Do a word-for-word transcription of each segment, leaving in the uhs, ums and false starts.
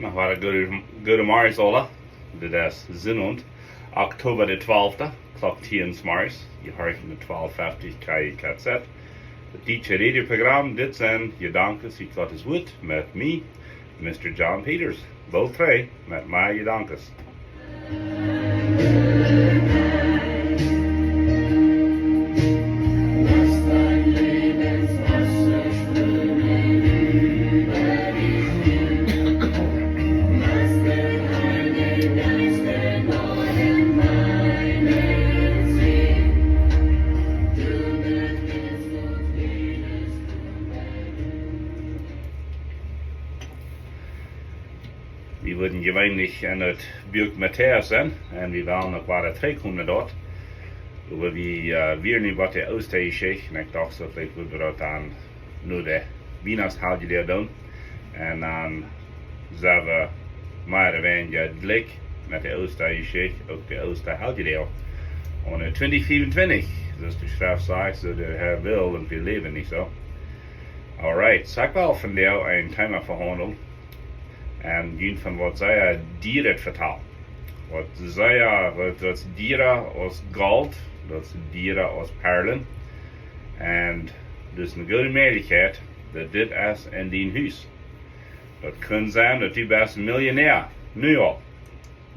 Noch wada goode, goode Morjes aula. Dit es Sindach, Oktoba de twalfta, Klock tieen zemorjes. Jie horchen de twalf feftich K I K Z. Daut dietsche Radioprogram, dit sent Jedanken ut Gottes Wuat met mie, Mista John Peters. Boolt trigj met mea Jedanken. Wie wudden jeweenlich en daut Buak Matäus sennen, un wie wellen uk wada trigj komen no daut. Oba wie, äh, wieren nu bie de Oostajeschicht, un ekj docht, soo veleicht wudden wie daut dan no de Wienachtsheljedach doonen. Un dan sent wie mea ooda weinja jlikj met de Oostajeschicht uk de Oostaheljedach. Un, äh, twintich fiefuntwintich, soo aus de Schreft sajcht, soo de Herr well, un wie läwen nich soo. Alright, soo ekj well vondoag een Thema vehaundlen. Un junt von waut sea dieret vetalen. Waut sea, waut, daut es diera aus Golt, daut es diera aus Perlen. Un daut es eene goode Mäajlichkjeit, daut dit es en dien Hus. Daut kaun sennen, daut du best een Millionär, nu aul.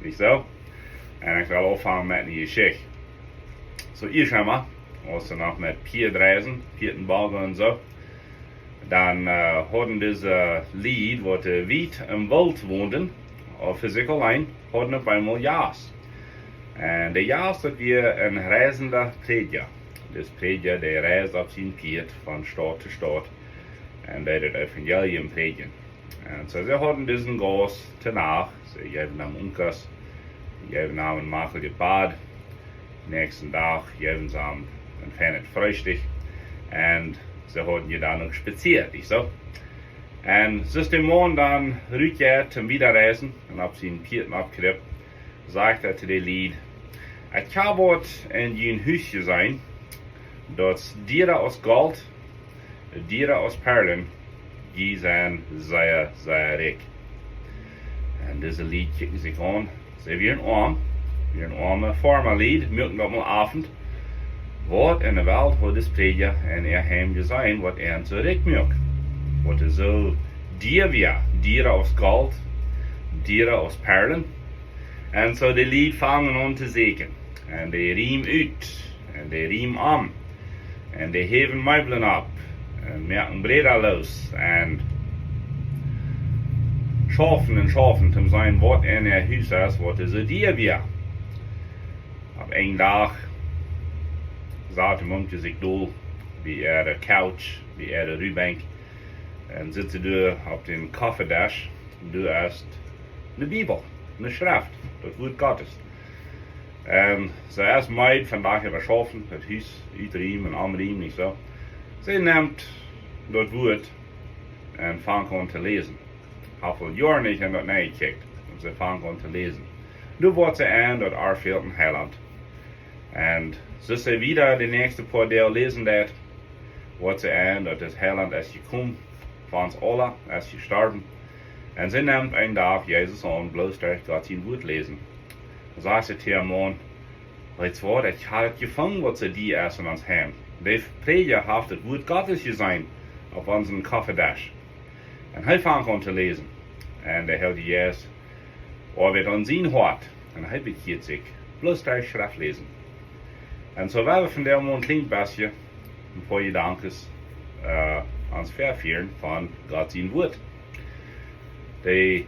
Nich soo? Un ekj well aunfangen met eene Jeschicht. Soo, ieescht emol, aus see noch met Pieed reisden, Pieed un Woagen un soo, dan, äh, hauden dise Lied, waut, äh, wiet em Woolt wonden, opp sikj auleen, hauden opp eemol Jast. Un de Jast, daut wia een reisenda Prädja. Dis Prädja, dee reisd opp sien Pieet von Staut to Staut un deed daut Evangelium prädjen. Un soo, see hauden disen Gaust to Nacht, see jeewen am Unkas, see jeewen am een maklijet Bad. Näakjsten Dach jeewen see am een feinet Freestikj. Un see hauden je dan uk spazieet, nich soo? Un soo aus de Maun dan rutjeit toom wieda reisen un opp sien Pieet oppkjript, sajcht hee to de Lied: "Ekj hab waut en jun Hus jeseenen, daut es diera aus Golt, diera aus Perlen, jie sent sea, sea rikj." Un dise Lied kjikjten sikj aun. See wieren oam, wieren oame Foarmalied, muaken daut mol Owent. Waut en de Welt haud dis Prädja en äa Heim jeseenen, waut an soo rikj muak? Waut es soo dia wia, diera aus Golt, diera aus Perlen? Un soo de Lied fangen aun to sieekjen. Un dee riemen ut. Un dee riemen om. Un dee häwen Meeblen opp. Un moaken Bräda loos. Un schaufen un schaufen, toom seenen, waut en äa Hus es, waut soo dia wia. Opp eenen Dach sat de Mumkje sikj dol bie äare Couch, bie äare Ruhbenkj. Un sitt see doa opp dän Koffiedesch, doa es de Bibel, de Schreft, daut Wuat Gottes. Un see es meed von Dach äwa schaufen, daut Hus utriemen un omriemen, nich soo? See nemt daut Wuat un fangt aun to läsen. Haft aul Joaren nich en daut nenjekjikjt, un see fangt aun to läsen. Nu woat see en, daut doa fält een Heilaunt. Un soo aus see wieda de näakjste poa Doag läsen deed, woat see en, daut de Heilaunt es jekomen, fa ons aula, es jestorwen. Un see nemt eenen Dach Jesus aun, bloos derch Gott sien Wuat läsen. Sajcht see to äa Maun: "Weetst waut, ekj hab daut jefungen, waut soo dia es en ons Heim. De Prädja haft daut Wuat Gottes jeseenen opp onsen Koffiedesch." Un hee fangt aun to läsen. Un de Heilje Jeist oabeit aun sien Hoat. Un hee bekjieet sikj. Bloos derch Schreftläsen. Un soo woa wie vondoag mol een kjlien bät, een poa Jedanken, äh, ons väafieren von Gott sien Wort. De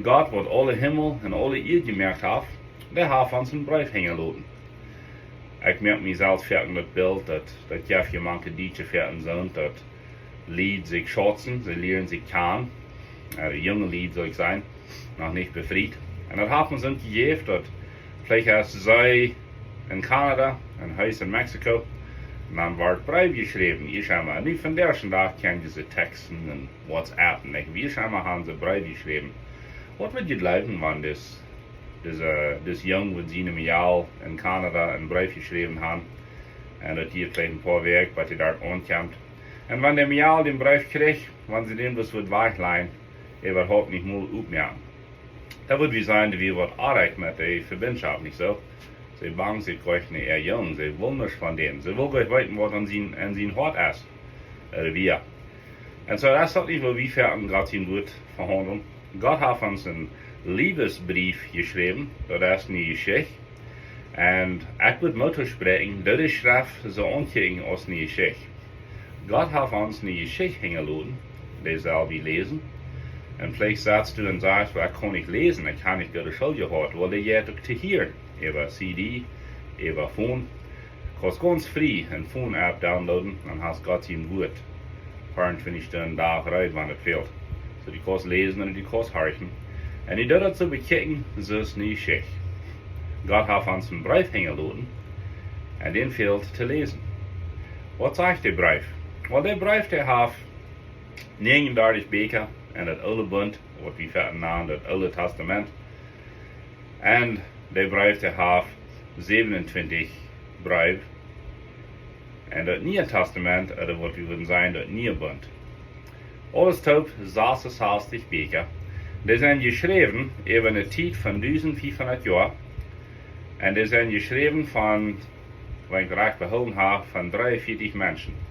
Gott, waut aule Himmel un aule Ieed jemoakt haft, dee haft ons een Breef hinjaloten. Ekj moak mie selfst foaken daut Bilt, daut, daut jeft je mank de Dietsche foaken soo, daut Lied sikj schauzen, see lieren sikj kjanen, äh, junge Lied saul ekj sajen, noch nich befriet. Un daut haft mie soo jejäft, daut veleicht es see en Kanada un hee es en Mexiko, un dan woat Breef jeschräwen, hia emma. Nu vondoag dän Dach kjennen dise Texten un WhatsApp, nich? Hia emma haben see Breef jeschräwen. Waut wudd jie jleewen, wan dis, dis, äh, dis Jung wudd siene Mejal en Kanada een Breef jeschräwen haben? Un daut diet veleicht een poa Wäakj, bat hee doa aunkjemt. Un wan de Mejal dän Breef kjricht, wan see dän bloos wudd wajchlajen, hee wudd haupt nich mol oppmoaken. Daut wudd wie sajen, daut wia waut oajch met de Vebinjschoft, nich soo? See bangd sikj goanich no äa Jung, see wull nuscht von däm. See wull goanich weeten, waut aun sien, aun sien Hoat es. Äh, wia. Un soo es daut nich, woo wie foaken Gott sien Wort vehaundlen. Gott haft ons een Leewesbreef jeschräwen, daut es ne Jeschicht. Un ekj wudd Moot toospräakjen, daut de Schreft soo aunkjikjen aus ne Jeschicht. Gott haft ons ne Jeschicht hinjaloten, dee sell wie läsen. Un veleicht sitst du un sajchst: "Well, ekj kaun nich läsen, ekj hab nich goode School jehaut." Well, dee jeit uk to hieren, äwa C D, äwa Phone. Kaust gaunz frie een Phone-App downloaden, dan hast Gott sien Wort veeauntwintich Stunden Dach reed, wan et fält. Soo, du kaust läsen un du kaust horchen. Un du daut soo bekjikjen, soo es ne Jeschicht. Gott haft ons een Breef hinjaloten, un dän fält to läsen. Waut sajcht de Breef? Well, de Breef, dee haft näajenundartich Bieekja en daut Oole Bunt, waut wie foaken nanen daut Oole Tastament. Un de Breef, dee haft säwenuntwintich Breef en daut Niee Tastament, ooda waut wie wudden sajen, daut Niee Bunt. Aules toop sasunsastich Bieekja. Dee sent jeschräwen äwa ne Tiet von dusent fiefhundat Joa. Un dee sent jeschräwen von, wan ekj rajcht behoolen hab, von dreeunvieetich Menschen.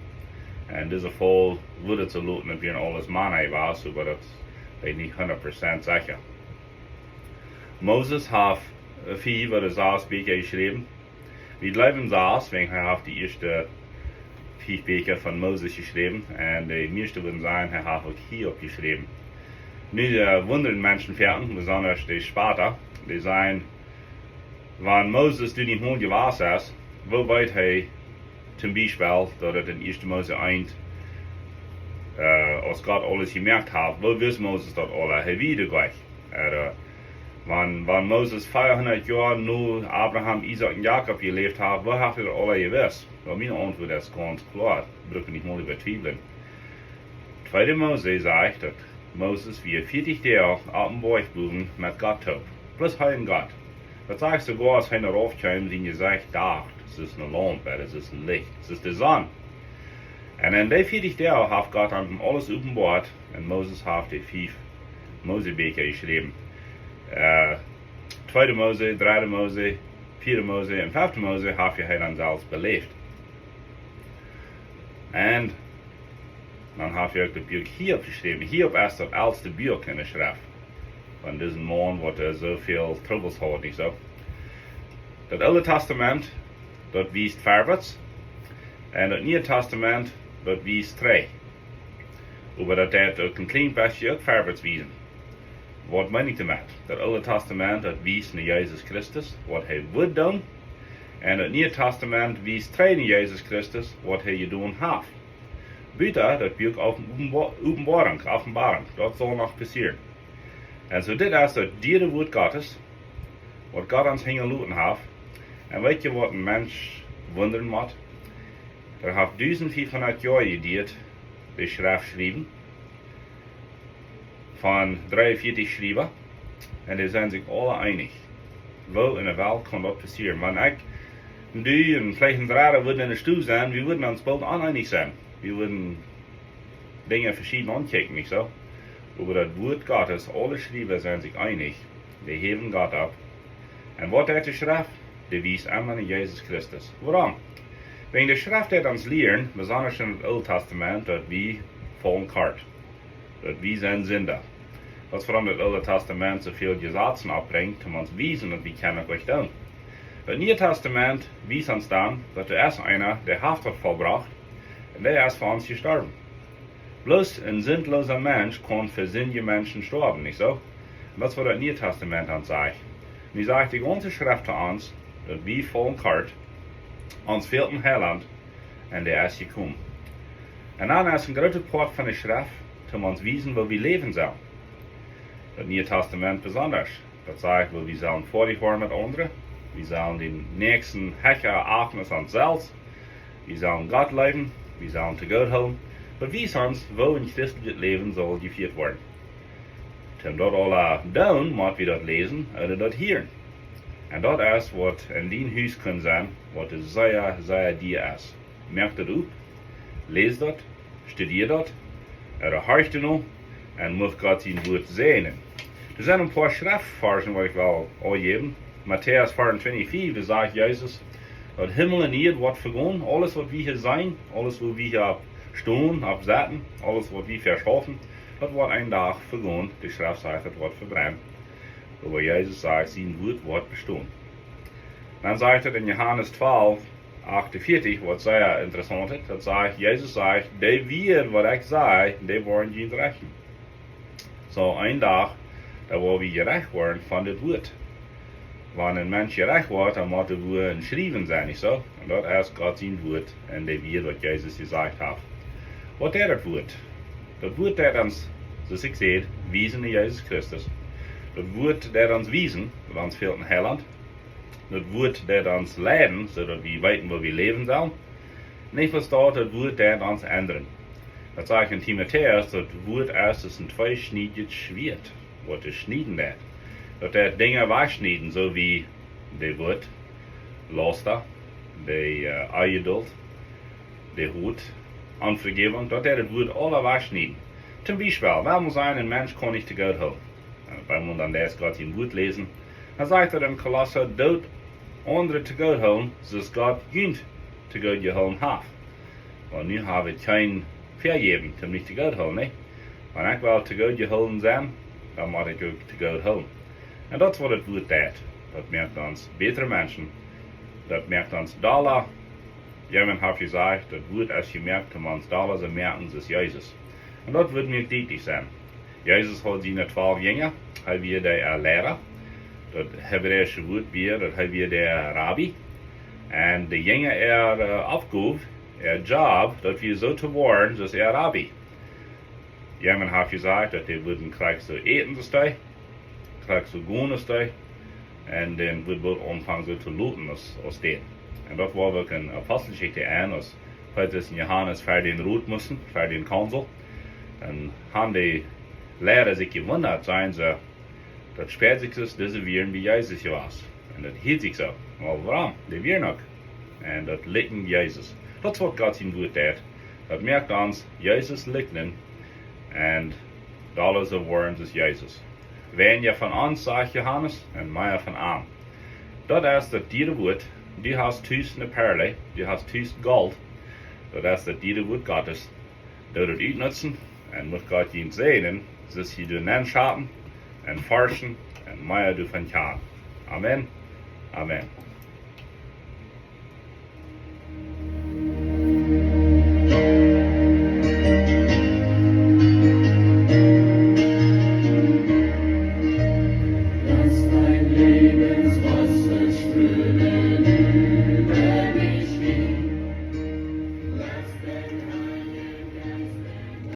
Un dise Voll wudd et soo loten, daut wieren aules Mana jewast, oba daut weet ekj nich hundat Prozent secha. Moses haft, äh, fief ooda sas Bieekja jeschräwen. Wie jleewen sas, wäajen hee haft de ieeschte fief Bieekja von Moses jeschräwen. Un de mieeschte wudden sajen, hee haft uk Hiob jeschräwen. Nu, äh, wundren Menschen foaken, besondasch de Spata, dee sajen, wan Moses doa nich mol jewast es, woo weet hee toom Biespel, daut et en ieeschte Mose eent, äh, aus Gott aules jemoakt haft, woo wist Moses daut aula? Hee wia doa jlikj. Äh, wan, wan Moses veahundat Joa no Abraham, Isaak un Jakob jeläft haft, woo haft hee daut aula jewist? Well, miene Auntwuat es gaunz kloa, bruck wie nich mol äwa twiewlen. Tweede Mose sajcht, daut Moses wia vieetich Doag oppem Boajch bowen met Gott toop. Bloos hee un Gott. Daut sajcht soogoa, aus hee no rauf kjeem, sien Jesecht docht, et es ne Laump, et es een Licht, et es de Sonn. Un en dee vieetich Doag haft Gott am aules openboat un Moses haft de fief Mose Bieekja jeschräwen. Äh, Tweede Mose, Dredde Mose, Vieede Mose un Fefte Mose haft hee dan selfst beläft. Un dan haft hee uk daut Buak Hiob jeschräwen. Hiob es daut elste Buak en de Schreft. Von disen Maun, waut doa soo väl Trubbels haud, nich soo? Daut Oole Tastament, daut wiest verwoats. Un daut Niee Tastament, daut wiest trigj. Oba daut deit uk een kjlien bät uk verwoats wiesen. Waut meen ekj doamet? Daut Oole Tastament, daut wiest no Jesus Christus, waut hee wudd doonen. Un daut Niee Tastament wiest trigj no Jesus Christus, waut hee jedonen haft. Buta daut Buak Openboa-, Openboarunk, Openboarunk, daut saul noch passieren. Un soo dit es daut diere Wort Gottes, waut Gott ons hinjaloten haft. Un weet jie, waut een Mensch wundren mott? Daut haft dusent fiefhundat Joa jeduat, de Schreft schriewen, von dreeunvieetich Schriewa. Un dee sent sikj aula eenich. Woo en de Welt kaun daut passieren? Wan ekj, du un veleicht een dredda wudden en de Stow sennen, wie wudden ons boolt oneenich sennen. Wie wudden Dinja veschieden aunkjikjen, nich soo? Oba daut Wort Gottes, aule Schriewa sent sikj eenich, dee häwen Gott opp. Un waut deit de Schreft? Dee wiest emma no Jesus Christus. Wuarom? Wäajen de Schreft deit ons lieren, besondasch en daut Oole Tastament, daut wie faulen kort. daut wie sent Sinda. Daut es wuarom daut Oole Tastament soo väl Jesazen oppbrinjt, om ons wiesen daut wie kjennen daut nich doonen. Daut Niee Tastament wiest ons dan daut doa es eena, dee haft daut vollbrocht, un dee es fa ons jestorwen. Bloos een sindloosa Mensch kaun fa sindje Menschen stoawen, nich soo? Un daut es waut daut Niee Tastament ons sajcht. Nu sajcht de gaunze Schreft to ons, daut wie faulen kort, ons fält een Heilaunt, un dee es jekomen. Un dan es een groota Poat von de Schreft, om ons wiesen woo wie läwen sellen. Daut Niee Tastament besonda. Daut sajcht, woo wie sellen foadich woaren met aundre. Wie sellen dän Näakjsten hecha achten aus ons selfst. Wie sellen Gott leewen. Wie sellen to Gott hoolen. Daut wiest ons woo een christeljet Läwen saul jefieet woaren. Om daut aula doonen, mott wie daut läsen ooda daut hieren. Un daut es waut en dien Hus kunn sennen, waut sea, sea dia es. Moak daut opp, läs daut, studia daut, ooda horch doano, un mucht Gott sien Wuat säajnen. Doa sent een poa Schreftvarzen waut ekj well aunjäwen. Matäus vea un twintich fief, doa sajcht Jesus, daut Himmel un Ieed woat vegonen, aules waut wie hia seenen, aules waut wie hia opp stonen, opp setten, aules waut wie veschaufen, daut woat een Dach vegonen. De Schreft sajcht, daut woat vebrennt. Oba Jesus sajcht, sien Wuat woat bestonen. Dan sajcht et en Johanes twalf achtunvieetich, waut sea interessaunt es. Daut sajcht, Jesus sajcht, dee Wieed waut ekj saj, dee woaren junt rechten. Soo, een Dach, dan woa wie jerecht woaren von dit Wuat. Wan een Mensch jerecht woat, dan mott doa wua een Schriewen sennen, nich soo? Un daut es Gott sien Wuat un de Wieed waut Jesus jesajcht haft. Waut deit daut Wuat? Daut Wuat deit ons, soo aus ekj säd, wiesen no Jesus Christus. Daut Wuat deit ons wiesen daut ons fält een Heilaunt. Daut Wuat deit ons leiden, soo daut wie weeten woo wie läwen sellen. Nich bloos daut, daut Wuat deit ons endren. Daut sajcht en Timotäus, daut Wuat es aus een tweeschniedjet Schwieet, waut doa schnieden deit. Daut deit Dinja wajchschnieden, soo aus de Wut, Lausta, de, äh, Onjedult, de Haut, Onvejäwunk, daut deit daut Wuat aula wajchschnieden. Toom Biespel, wan wie sajen, een Mensch kaun nich to Gott hoolen. Un wan wie dan daut Gott sien Wuat läsen, dan sajcht et en Kolossa, doot aundre to Gott hoolen, soo aus Gott junt to Gott jehoolen haft. Wiels nu hab wie kjeen Vejäwunk, toom nich to Gott hoolen, nä? Wan ekj well to Gott jehoolen sennen, dan mott ekj uk to Gott hoolen. Un daut es waut daut Wuat deit. Daut moakt ons bätre Menschen. Daut moakt ons dolla. Jemaunt haft jesajcht, daut Wuat es jemoakt om ons dolla to moaken soo aus Jesus. Un daut woat mie dietlich sennen. Jesus haud siene twalf Jinja, hee wia de, äh, Liera. Daut hebräische Wuat wia, daut hee wia de Rabbi. Un de Jinja äa, äh, Oppgow, äa Job, daut wia soo to woaren soo aus äa Rabbi. Jemaunt haft jesajcht, daut dee wudden krakjt soo äten soo aus dee, krakjt soo gonen soo aus dee, un dee wudden boolt aunfangen soo to loten soo aus, aus dee. Un daut wia uk en Aposteljeschicht eent, aus Petrus un Johanes ver dän Rot musten, ver dän Kaunzil. Un haben de Liera sikj jewundat, sajen see, daut späat sikj soo aus dise wieren bie Jesus jewast. Un daut hilt sikj soo. Oba wuarom? Dee wieren uk. Un daut likjent Jesus. Daut es waut Gott sien Wuat deit. Daut moakt ons Jesus likjnen un dolla soo woaren soo aus Jesus. Weinja von ons, sajcht Johanes, un mea von am. Daut es daut diere Wuat. Du hast tus ne Perle, du hast tus Golt. Daut es daut diere Wuat Gottes. Doot daut utnutzen un mucht Gott junt säajnen, soo aus jie doa nenn schappen un forschen un mea doavon kjanen. Amen. Amen.